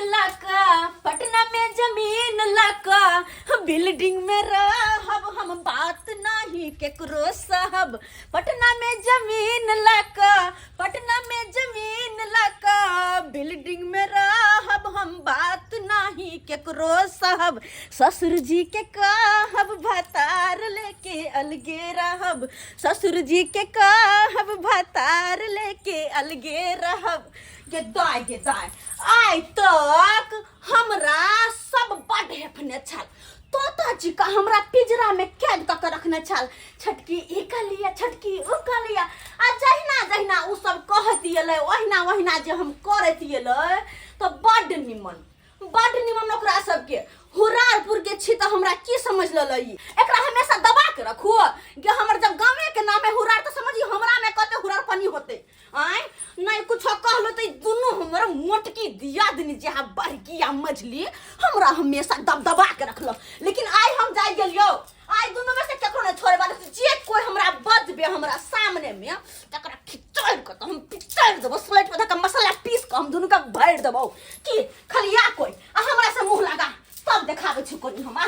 लका, पटना में जमीन लका, बिल्डिंग में रहब हम, बात नाही केकरो सहब। पटना में जमीन लका, पटना में जमीन लका, बिल्डिंग में रहब हम, बात नाही केकरो सहब। ससुर जी के कहब भतार लेके अलगे रहब, ससुर जी के कहब भतार लेके अलगे रहब। गे दाय गे दाय, आइ तक हमरा सब बड हेफने छल। तोता जी का हमरा पिंजरा में कैद कऽ के रखने छल। छटकी ई कऽ लिअ, छटकी उ कऽ लिअ। आ जहिना जहिना उ सब कहैत एलै, ओहिना ओहिना जे हम करैत एलै, तऽ बड निमन, बड निमन। ओकरा सबके हुरारपुर के छी तऽ हमरा की समझ लेलै ई? एकरा हमेशा दबा के रखू गे। हमर जब गामे के नाम है हुरार, तऽ समझी हमरा में कते हुरारपनी होते। आय नहीं कुछो कहलो तो दुनू हमर मोटकी दियादनी जे हा बड़की आ मझली, हमरा हमेशा दबदबा के रखलो। लेकिन आइ हम जाय गेलियो, आइ दुनू में से केकरो नहीं छोड़े वाला। जे कोई हमरा बजबे हमरा सामने में, तकरा खिचड़ के तो हम पिचड़ देबो, स्लेट पर धक्का मसाला पीस के हम दुनू के भर देबो। की खलिया कोई आ हमरा से मुंह लगा, तब देखाबै छी कोनी हम। आ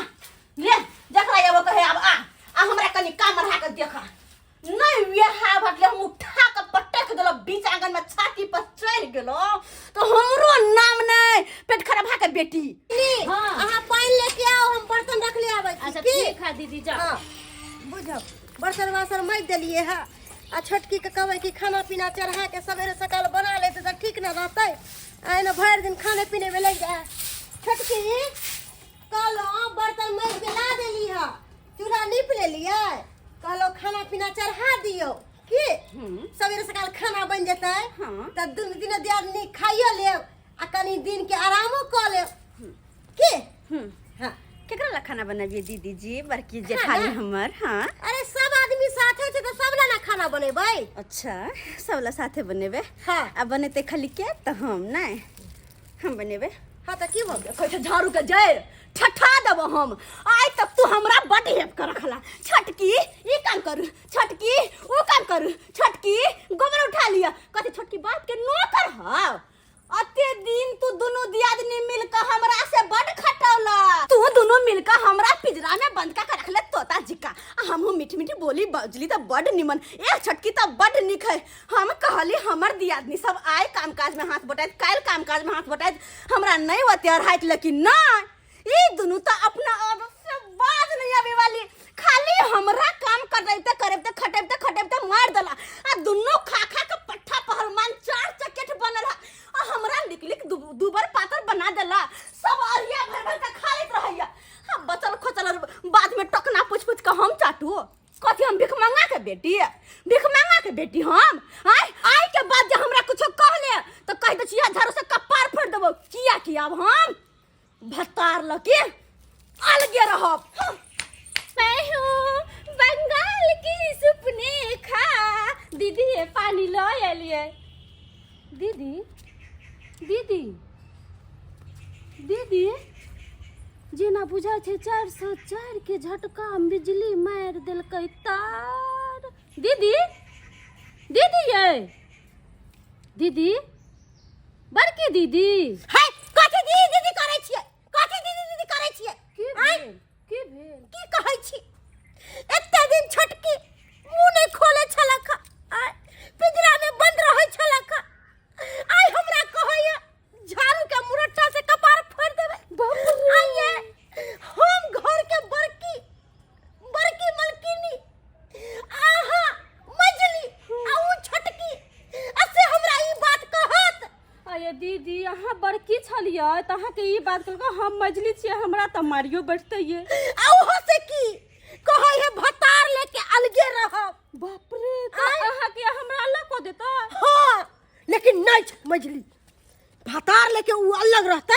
ले, जकरा एबो कहे आब आ आ हमरा कनी काम बढ़ा के देखा। नहीं वियाह भटले हम उठा के पटक देलो बीच आंगन में, छाती पर चढ़ गेलो तो हमरो नाम नहीं पेट खराब के बेटी। नी, हाँ। अहाँ पानि लेके आओ, हम बर्तन रख ले आबै छी। अच्छा की? ठीक है दीदी, जाओ। हाँ, बुझब बर्तन वासन माजि देलियै हँ। आ छोटकी के कहबै कि खाना पीना चढ़ा के सवेरे सकाल बना लेतै तऽ ठीक ने रहतै। आ एना भरि दिन खाने पीने में लागि जाइ है। छोटकी, कहलहुँ बर्तन माजि के ला देली हँ, चूल्हा नीप लेलियै, कहलहुँ खाना पीना चढ़ा दियौ की सवेरे सकाल खाना बनि जेतै। तऽ दुनू दिन दियादनी खाइयो लेब आ कनि दिन के आरामो कऽ लेब की। हाँ। केकरा ला खाना बनाबिए दीदी जी, बड़की जेठानी हमर? हाँ। अरे सब आदमी साथे छै तऽ सब ला ना खाना बनेबै। अच्छा, सब ला साथे बनेबै? हाँ। आ बनेतै खाली के तऽ हम नहि, हम बनेबै। हाँ, तऽ की भऽ गेल? कहै छै झाड़ू के जड़ि ठठा देबो हम। आइ तक तू हमरा बड हेप कर रखला। छोटकी ई काम करू, छोटकी ओ काम करू, छोटकी गोबर उठा लिया। कथी छोटकी बाप के नौकर हव? अते दिन तू दुनू दियादनी मिल के हमरा से बड खटौला। तू दुनू मिल के हमरा पिंजरा में बंद का रखले तोता जी का। आ हमहू मीठी मीठी बोली बजली त बड निमन। ए छोटकी त बड निक है। हम कहली हमर दियादनी सब आइ काम काज में हाथ बटाइत, काल्हि काम काज में हाथ बटाइत, हमरा नहीं ओते अढ़ाइत। लेकिन नहीं, ई दुनू तो अपना आदत से बाज नहीं आवे वाली। खाली हमरा काम करैते करैते खटैते खटैते मार देला। आ दुनू खा खा के पट्ठा पहलवान चार चकेट बनल है। आ हमरा लिख लिख दुबर पातर बना देला। सब अरिया भर भर के खा लेत रहैया। आ बचल खोचल बाद में टकना पूछ पूछ के हम चाटू। कथी हम भिख मंगा के बेटी, भिख मंगा के बेटी हम? आय आय के बाद जे हमरा कुछो कहले तो कह दे छिया झाड़ू से कपार फोड़ देबो। किया कि अब हम भतार लके अलगे रहब। हाँ। मैं हूँ बंगाल की सुपने खा। दीदी ये पानी लो एलिए। दीदी, दीदी, दीदी, जेना बुझाइ छै 404 के झटका मे बिजली मारि देलकै तार। दीदी, दीदी यै, दीदी, बड़की दीदी। है, कथी दीदी दीदी करै छियै? कथी दीदी दीदी करै छियै? की आँय? भेल? की भेल? की कहै छी, एते दिन छोटकी मुँह नहि खोले छलक, आँय, पिंजरा में बंद रहै छलक। आइ हमरा कहैया झाड़ू के मुरट्ठा से कपार फोड़ देबै। आइए हम घर के बड़की बड़की मलकिनी, आहा मजली आ उ छोटकी, आ से हमरा ई बात कहत। अये दीदी, अहाँ बड़की छलियै तऽ अहाँके ई बात कहलकै, हम मझली छियै, हमरा तऽ मारियो बैठतै ये। आ ओहो से की कहै है, भतार लेके अलगे रहब। बाप रे, तऽ अहाँके हमरा अलग कऽ देता? हाँ, लेकिन नहीं छै मझली, भतार लेके उ अलग रहते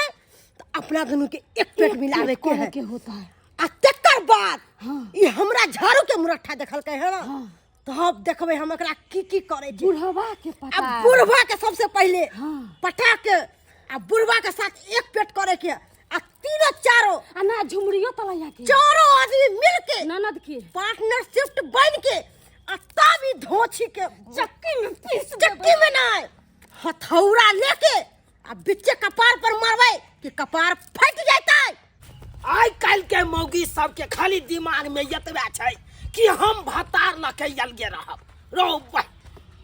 तो अपना दोनों के एक पेट मिलावे के है। के होता है। आ तेकर बाद हाँ। ई हमरा झाड़ू के मुरट्ठा देखलकै है ना, हाँ। तो हम देखबै हम एकरा की की करे छै। बुढ़वा के पता। आ बुढ़वा के सबसे पहले हाँ। पटा के आ बुढ़वा के साथ एक पेट करे के, आ तीनों चारों आ ना झुमरियो तलैया के चारों आदमी मिल के ननद के पार्टनरशिप बन के, आ तब ई धोछी के चक्की में पीस देबै। चक्की में नहीं, हथौड़ा लेके आ बिच्चे कपार पर मारबै कि कपार फाटि जेतै। आइ काल्हि के मौगी सबके खाली दिमाग में एतबे छै कि हम भतार लऽ के अलगे रहब। रौ बा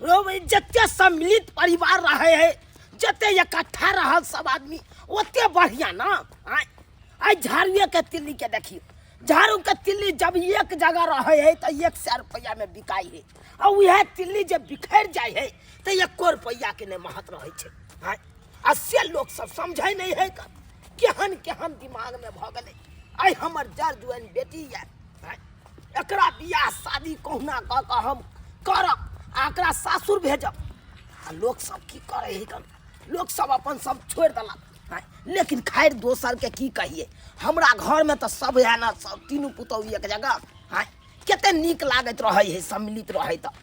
रौ बा, जते सम्मिलित परिवार रहे है, जते इकट्ठा रहल सब आदमी ओते बढ़िया ना। आइ आइ झाड़ुए के तिल्ली के देखियो, झाड़ू के तिल्ली जब एक जगह रहे है तो 100 रुपया में बिकाई है, आ उएह तिल्ली जब बिखर जाए है तो 1 रुपया के नहीं महत्व रहे छै। आइ आ से लोक सब समझै नहीं है केहन केहन दिमाग में भऽ गेलै। आइ हमर जर जुआन बेटी यऽ, आइ एकरा बियाह शादी कहुना कऽ कऽ हम करब आ एकरा सासुर भेजब। आ लोक सब की करै है कन, लोक सब अपन सब छोड़ि देलक। आइ लेकिन खैर दोसर के की कहिए, हमरा घर में तऽ सब है ना, सब तीनू पुतहु एक जगह। आइ कते नीक लागैत रहै है सम्मिलित रहै तऽ।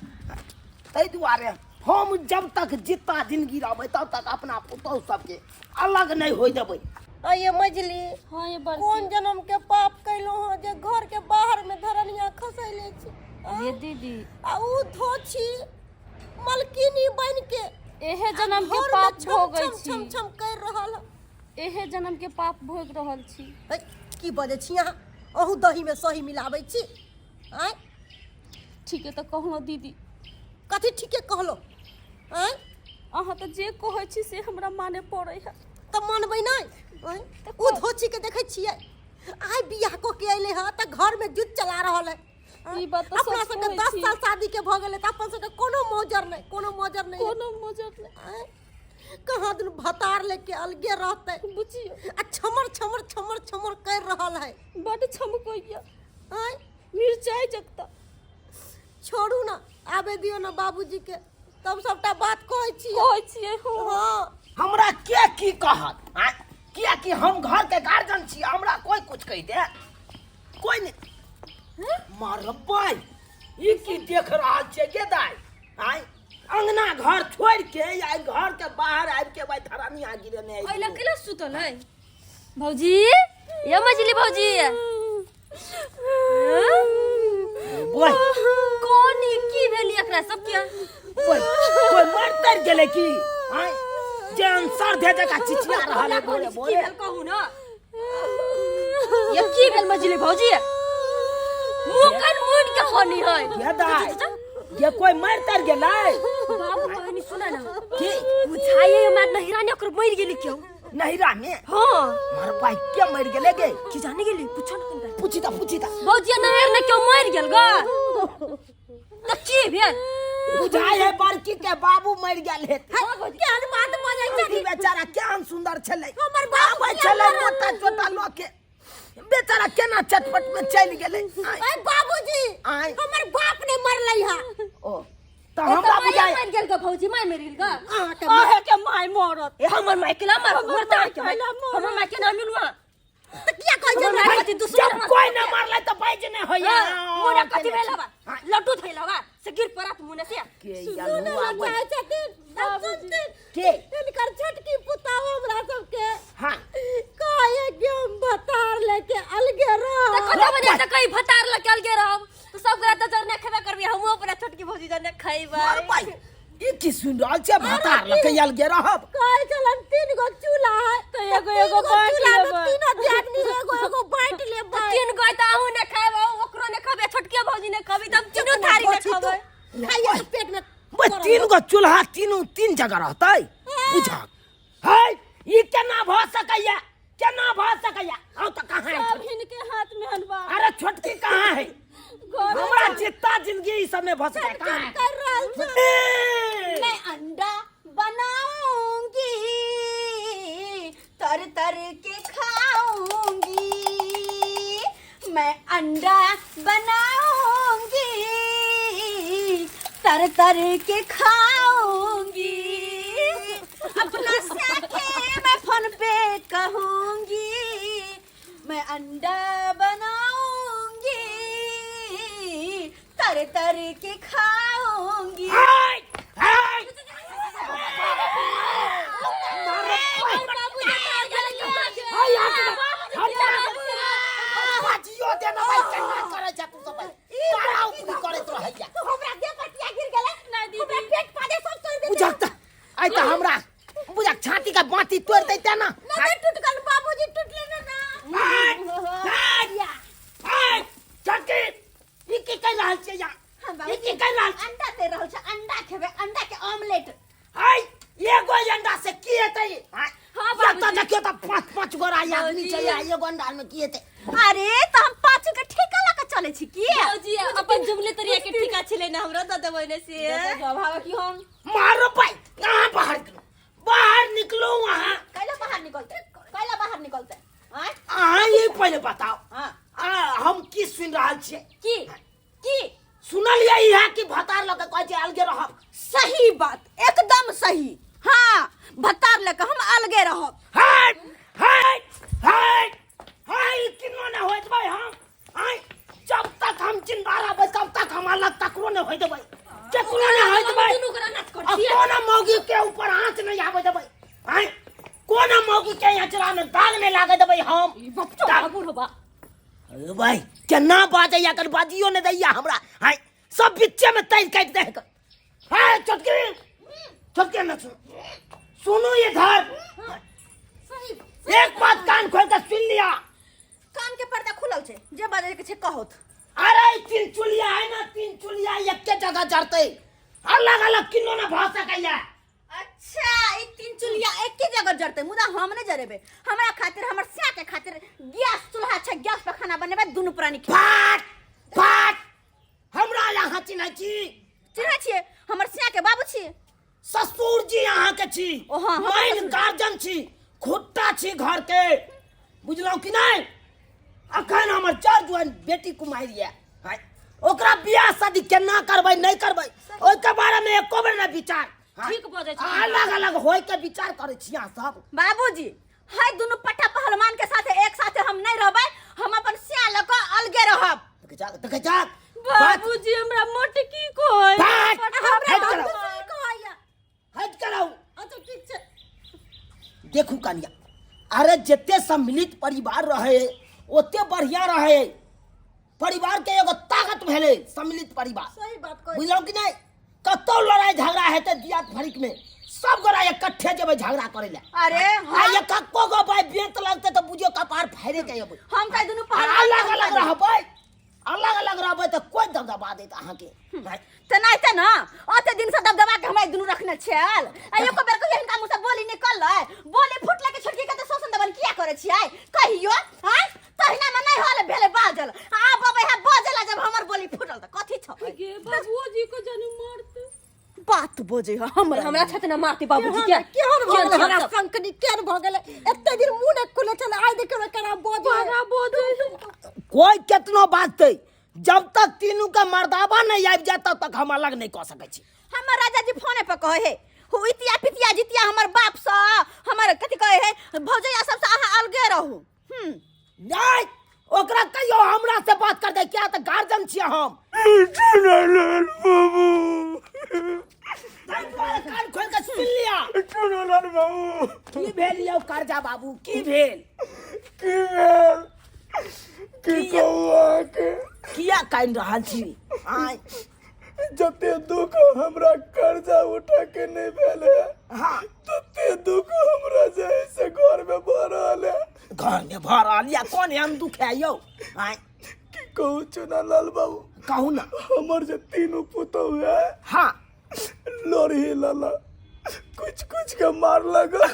ताहि दुआरे हम जब तक जितना जिंदगी रहबै तब तक अपना पुतहु सबके अलग नहीं होय देबै। आइए मजली, हाँ ये बड़की। कोन जन्म के पाप कैलहुँ हँ जे घर के बाहर में धरनिया खसैले छी। ये दीदी। आ ऊ धोछी मलकिनी बन के एहे जन्म के घर में पाप छम भोगै छम छी। छम छम कर रहल हँ। एहे जन्म के पाप भोग रहल छी। है, की बजै छी अहाँ? अहूँ दही में सही मिलाबै छी। आँय? ठीक है तऽ कहलहुँ दीदी। कथी ठीके कहलहुँ? आँय? अहाँ तऽ जे कहै छी से हमरा माने पड़ै है। तऽ मानबै नहि? आँय? ओ धोछी के देखै छियै, आइ बियाह कऽ के अयलै हँ तऽ घर में जुत चला रहल है। ई बात तऽ अपना सच सबके कहै 10 छी। साल शादी के भऽ गेलै तऽ अपन सबके कोनो मोजर नहि, कोनो मोजर नहि। कोनो मोजर नहि। आँय? कहाँ दिन भतार लेके अलगे रहतै। बुझियौ। आ छमर छमर छमर छमर कर रहल है। बड छमकैया। आँय? मिरचाइ जगता। छोड़ू ना, आबे दियौ ना बाबूजी के, तब सबटा बात कहै छियै। कहै छियै, हँ। हँ। हमरा के की कहत? आँय? कियाकि हम घर के गार्जियन छी, हमरा कोई कुछ कहि दे कोई नहीं। मारबै ई की देख रहल छियै गे दाइ? आँय अंगना घर छोड़ के या घर के बाहर आबि के भाई धरनिया गिरेने है। ओइला केला सुतल है भौजी? ये मजली भौजी। बोल। कोन ई की भेल एकरा सबके? बोल, कोई मर तर गेलै की? आँय जे आंसर दे जका चिचिया रहल है, बोले की बोले। भेल कहू ना? ये की भेल मजली भौजी? मुंह कान मुन के खनी है। ये दाइ, ये कोई मर तर गेलै? बाबू कहनी सुना ना। की? बुझाइए हमरा नहिरा ने ओकर मर गेली क्यों? नहिरा में? हाँ। मार भाई के मर गेलै गे? की जाने गेली? पूछो ना कनिका। पूछी ता, पूछी ता। भौजी नहिर ने क्यों मर गेल गा? त की भेल? बुझाइ है बड़की के बाबू मर गेल हे। केहन बात बजै छै? बेचारा केहन सुंदर छलै। हमर बाबू आबै छलै मोटा चोटा लऽ के, बेचारा केना चटपट में चलि गेलै। ऐ बाबूजी, आँय। हमर बाप ने मरलै हा। ओ तऽ हमरा बुझाइ मर गेल गा भौजी, माय मर गेल गा। अहाँके अहे के माय मरत। ए हमर माय केला मर, मरता के माय। केला मरत। हमर माय के ना मिलुआ। तऽ किया कहै छै हमर माय हमरा? कथी दुश्मन जब हमरा कोई सबके? न मरलै तऽ बाजि नहि होइया। हाँ, मुने कथी भेल हवा? लड्डू थैल हवा, से गिर पड़त मुने से। के सुनू या ने नुआ लग बन। जाइ छथिन, सब सुनथिन। के? हिनकर छोटकी पुतहु हमरा सबके हाँ। कहै कि हम भतार लेके अलगे तऽ रहब। कतऽ बजे तऽ कहीं भतार लऽ के अलगे रहब। तऽ सब गोरा तऽ जरने खेबे करबी, हमहूँ अपना छोटकी भौजी जरने खैबै। मार भाई, ई की सुनि रहल छियै? भतार लऽ के अलगे रहब। कहै छलन 3 गो चूल्हा है, तऽ तऽ एगो तीन एगो गो बाँटि चूल्हा मे लेबै। तीनो आदमी एगो एगो बाँटि लेबै। तऽ 3 गो तऽ अहूँ नहि खायब, अहूँ ओकरो नहि खबै, छोटकी भौजी नहि खबै, तब तीनू थारी नहि खबै। खाइए के पेट में बे 3 गो चूल्हा तीनू 3 जगह रहतै। बुझा है ई केना भऽ सकैया? केना भऽ सकैया? आउ तऽ कहाँ है? सब हिनके हाथ में हन बाप। अरे छोटकी कहाँ है? घर हमरा जितना जिंदगी ई सब में भऽ सकैया कहाँ है? कर रहल छै। ए! मैं अंडा बनाऊंगी, तर तर के खाऊंगी। मैं अंडा बनाऊंगी, तर तर के खाऊंगी। अपना साथे मैं फोन पे कहूंगी, मैं अंडा बनाऊंगी, तर तर के खाऊंगी। हाय! हाय! बाजियो देना भाई, केना करै छै तू सब भाई? तारा उपरी करैत रहैया। तू हमरा देह पर किया गिर गेलै? नहि दीदी। हमरा पेट पादे सब तोड़ि देतै। बुझक तऽ आइ तऽ हमरा बुझक छाती के तोड़ देते ना। नहीं टूट गल बाबूजी, टूटले ना ना। छोटकी, ई की कहि रहल छियै यहाँ? हाँ, ई बाबूजी। की कहि रहल छियै? अंडा दे रहल छै, अंडा खेबै, अंडा के ऑमलेट। हाय, एगो अंडा से की हेतै? हाँ, या बाबूजी। तऽ देखियौ तऽ पाँच पाँच गोरा आदमी बाबूजी। छै, आ एगो अंडा मे की हेतै? अरे तऽ हम पाँच के ठेका लऽ के चलै छी की? भौजी अपन जुमले तरिया के ठिका छलै ना, हमरा दऽ देबै ने से। अभाव की हम मारो पाई, कहाँ बाहर निकलू, बाहर निकलू वहाँ। कैला बाहर निकलते, कैला बाहर निकलते? आँय? अहाँ ई पहिले बताउ। हाँ। हम की सुनि रहल छियै? की की सुनलियै इएह कि भतार लऽ के कहै छै अलगे रहब। सही बात, एकदम सही। हाँ, भतार लऽ के हम अलगे रहब। हट हट हट हट, किनो नहि होइत भाई हम। आँय, जब तक हम जिंदा रहबै तब तक हम अलग ककरो नहि होय देबै, केकरो नहि होय देबै। दुनू गोरा नाच आ करै छियै। कोनो मौगी के ऊपर आँच नहि आबै देबै। आँय, कोनो मौगी के अचरा में दाग नहि लागे देबै हम। ई बच्चा बुढ़बा। अरे भाई, केना बाजैया, कर बाजियो नहि दैया हमरा। हाय, सब बिच्चे में तैर काटि दे। हाय छोटकी, छोटकी न सुन, सुनो इधर। सही। एक बात कान खोल के सुन लिया। कान के पर्दा खुलल छै, जे बाजै के छै कहत। अरे तीन चुलिया है ना, तीन चुलिया एके जगह जरतै, अलग अलग किनो ना भऽ सकैया। अच्छा, ई तीन चुलिया एके जगह जरतै, मुदा हम नहि जरेबै। हमरा खातिर, हमर स्या के खातिर गैस चूल्हा छै, गैस पर खाना बनेबै, दुनू प्राणी खेबै। फाट फाट, हमरा यहाँ चिन्है छी? चिन्है छियै, हमर स्या के बाबू छियै। ससुर जी अहाँ के छी। ओ हाँ, हमर मेन ससुर। गार्जियन छी, खुट्टा छी घर के, बुझलहुँ कि नहि? अखन हमर चार जुआन बेटी कुमारि यऽ, हाय, ओकरा बियाह शादी केना करबै नहि करबै ओहिके बारे में एको बेर नहि विचार। हाय, ठीक बजै छी। अलग अलग होय के विचार करै छी अहाँ सब। बाबूजी, है दुनू पट्टा पहलवान के साथे एक साथे हम नहीं रहबै, हम अपन स्या लऽ कऽ अलगे रहब। देखै जा, देखै जा। बात बाबूजी हमरा मोटकी कहै। बात। पट्टा हट पहलवान। कराउ। सही कहैया। हट कराउ। अच्छा ठीक छै। देखू कनिया, अरे जते सम्मिलित परिवार रहे ओते बढ़िया रहे, परिवार के एगो ताकत भेलै सम्मिलित परिवार। सही बात कहै। बुझलहुँ कि नहि? कतौ लड़ाई झगड़ा हेतै दियात फरीक में सब गोरा इकट्ठे जेबै झगड़ा करै लए। अरे आ एकको गो बाइ बेंत लगतै तऽ बुझियौ कपार फाड़े के अबै। हम तऽ दुनू आ पहलवान अलग के अलग हम रहबै, अलग अलग रहबै तऽ कोइ दबदबा देत अहाँके? तऽ नहि तऽ ना, ओते दिन से दबदबा के हमरा ई दुनू रखने छल, आ एको बेर कहियो हिनका मुँह से बोली निकललै? बोली फुटलै के छोटकी के तऽ शोषण दमन किया करै छियै कहियो? आँय, तहिना मे नहि होल भेलै बाजल, आब अबै है बाजल, जब हमर बोली फुटल तऽ कथी छौ? गे बाबूजी को जानु मारते। बात बजै है हमरा, हमरा छत न मारते बाबूजी के। केहन भऽ गेलै केहन हमरा छत? संकनी, केहन भऽ गेलै? एते दिन मुँह नहि खुले छलै, आइ देखियौ ने केना बजै। बड़ा बजै। कोइ केतनो बाजतै, जब तक तीनू के मर्दाबा नहीं आबि जाए तब तक हम अलग नहीं कऽ सकै छी। हमर राजा जी फोने पर कहे हे, हो इतिया पितिया जितिया हमर बाप सँ, हमर कथी कहे हे भौजैया सब सँ अहाँ अलगे रहू। नहीं, ओकरा कहियो हमरा से बात कर दे, क्या तऽ गार्जियन छियै हम। चुनालाल बाबू, ताहि दुआरे कान खोलि कऽ सुनि लिअ। चुनालाल बाबू। की भेल यौ कर्जा बाबू, की भेल? की भेल, की कहू अहाँके? किया कानि रहल छी? आँय, जते दुख हमरा कर्जा उठा के नहीं भेल है, हाँ, तते दुख हमरा जे है से घर में भऽ रहल है। घर में भऽ रहल यऽ? कोन एहन दुख है यौ? आँय, की कहू चुनालाल बाबू? कहू ना। हमर जे तीनू पुतहु है, हाँ, लोरही लाला कुछ कुछ के मार लगा।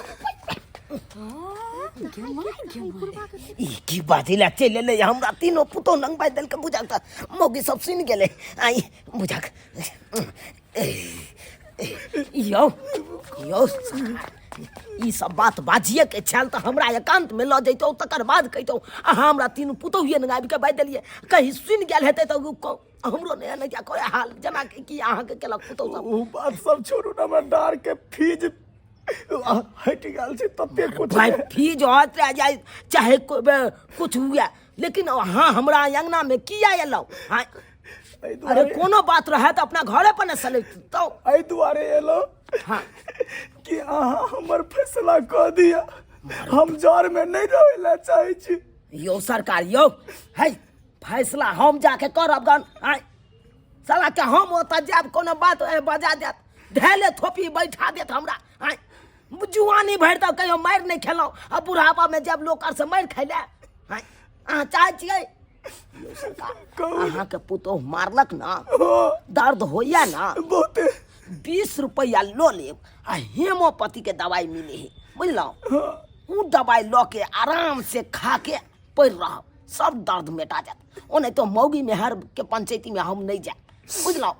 ई की बाजै लए चलि एलै हमरा तीनो पुतहु नंग बाजि देलकै? बुझक तऽ मौगी सब सुनि गेलै। आइ बुझक यौ, यौ सरकार, ई सब बात बाजिए के छल तऽ हमरा एकांत में लऽ जैतौ, तकर बाद कहितौ। अहाँ हमरा तीनू पुतहुए नंग आबि कऽ बाजि देलियै, कहीं सुनि गेल हेतै तऽ हमरो नहि नहि जा करे हाल, जेना कि की अहाँके केलक पुतहु सब। ओ बात सब छोड़ू ने, हमरा डार के फीज हटि गेल छै तते कुछ। भाई, फीज हट जाय चाहे कुछ हुए, लेकिन अहाँ हमरा अंगना में किया एलहुँ? हाँ, एहि अरे दुआरे, कोनो बात रहै तऽ अपना घरे पर ने सलैतौ। एहि दुआरे एलहुँ हाँ, कि अहाँ हमर फैसला कऽ दिअ, हम जर में नहीं रहै ला चाहै छी। यौ सरकार यौ, है फैसला हम जाके करब गन। आँय साला के, हम ओतऽ जायब कोनो बात बजा देत, धैले थोपी बैठा देत हमरा। आँय, जुआनी भरि तऽ कहियो मारि नहि खेलहुँ आ बुढ़ापामे जब लोक से मारि खाइ लए। आँय, अहाँ चाहै छियै यौ सरकार? कहू। अहाँके पुतोह मारलक ना? हाँ। दर्द होइया ना? बहुते। 20 रुपैआ लऽ लेब आ हेमोपैथी के दवाइ मिले है, बुझलहुँ? ओ दवाइ लऽ के आराम से खा के पड़ि रहब, सब दर्द मेटा जायत। ओनाहितो मौगी मेहर के पंचायती में हम नहीं जायब, बुझलहुँ?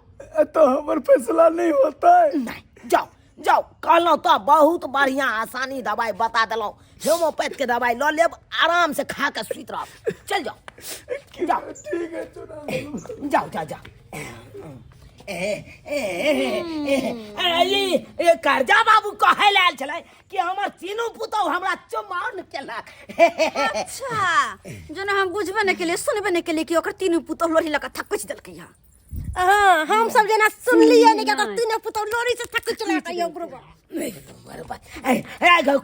तो हमर फैसला नहीं होता है। नहीं, जाओ जाओ, कहलहुँ तऽ बहुत बढ़िआँ आसानी दवाइ बता देलहुँ। हेमोपैथ के दवाइ लऽ लेब, आराम से खा के सुति रहब। चल जाओ जाओ। ठीक है, चुना। जाओ जाओ जाओ। ए ए ए ए ए कर्जा बाबू कहै लए आयल छलै कि हमर तीनू पुतहु हमरा चुमाओ केलक। अच्छा, जेना हम बुझबे नहि केलियै, सुनबे नहि केलियै कि ओकर तीनू पुतहु लोढ़ी लऽ कऽ थकुचि देलकै हँ। हाँ, हम सब जेना सुनलियै ने कि ओकर तीनू पुतहु लोरी से थकुचि लेलकै यौ बुढ़बा।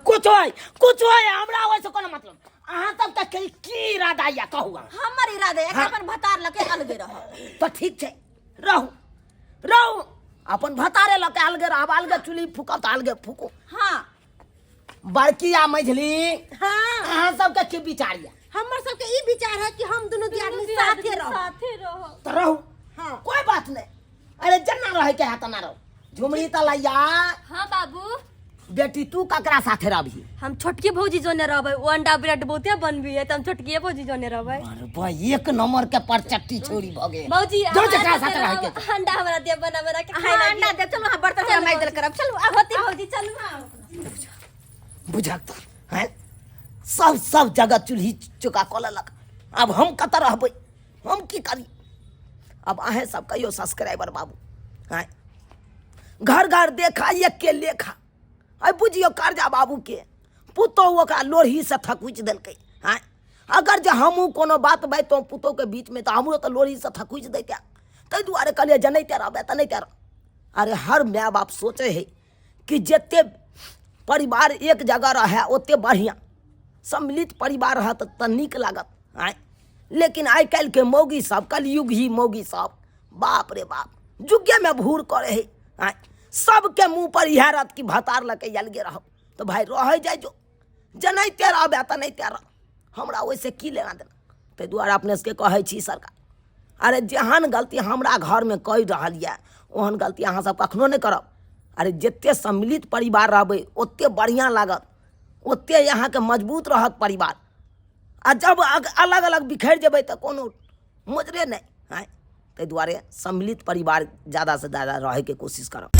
कुछ होय कुछ होय, हमरा ओहिसँ कोनो मतलब। अहाँ सब के की इरादा यऽ, कहू अहाँ। हमर इरादा यऽ कि अपन भतार लऽ के अलगे रहब। तऽ ठीक छै, रहू रहू, अपन भतारे लऽ के अलगे रहब, अलगे चुल्ही फूकब तऽ अलगे फूकू। हाँ। बड़की आ मझली। हाँ। अहाँ सबके की विचार यऽ? हमर सबके ई विचार है कि हम दुनू दियादनी साथे रहब। साथे रहब। तऽ रहू। हाँ। कोई बात नहीं। अरे जना रहे के है तना रहो। झुमरी तलैया। हाँ बाबू। बेटी तू ककरा साथे रहबही? हम छोटकी भौजी जोने रहबै, ओ अंडा ब्रेड बहुते बनबी है, त हम छोटकी भौजी जोने रहबै। अरे भाई, एक नंबर के परचट्टी छोरी भ गेल। भौजी, जो अहाँ जकरा साथे साथे रहै के रहब, अंडा हमरा दे बना बना के खाइ हाँ, लागी। अंडा दे, चलू, हाँ, बर्तन हमरा मारि देल करब, चलू, आब होती भौजी, चलू। हाँ। बुझक त हैं, सब सब जगह चूल्ही चुका कऽ लेलक। आब हम कतऽ रहबै, हम की करी? अब अहें सब कहियो सब्सक्राइबर बाबू, हैं, घर घर देखा एक के लेखा। आइ बुझियौ कर्जा बाबू के पुतोहु ओकरा लोढ़ी से थकुचि देलकै। हैं, अगर जे हमहूँ कोनो बात बाजतहुँ पुतोहुके बीचमे तऽ हमरो तऽ लोढ़ी से थकुचि दैते। ताहि दुआरे कहलियै जनैते रहबै तऽ नहि रह। अरे हर माय बाप सोचै है कि जते परिवार एक जगह रहै ओते बढ़िआँ, सम्मिलित परिवार रहत तऽ नीक लागत। आँय, लेकिन आइ काल्हिके मौगी सब, कलयुग ही मौगी सब, बाप रे बाप, जुगेमे भूर करै है। आँय, सबके मुँह पर इएह रहत कि भतार लऽ के अलगे रहब। तऽ भाय रहै जाइ जो, जनैते रहबै तऽ नहि रह, हमरा ओहिसँ की लेना देना। ताहि दुआरे अपने सबके कहै छी सरकार, अरे जेहन गलती हमरा घरमे कहि रहल यऽ ओहन गलती अहाँ सब कखनो नहि करब। अरे जते सम्मिलित परिवार रहबै ओते बढ़िआँ लागत, ओते अहाँके मजबूत रहत परिवार। आ जब अलग अलग बिखरि जेबै तऽ कोनो मोजरे नहि। आँय, ताहि दुआरे सम्मिलित परिवार ज़्यादा से ज़्यादा रहैके कोशिश करब।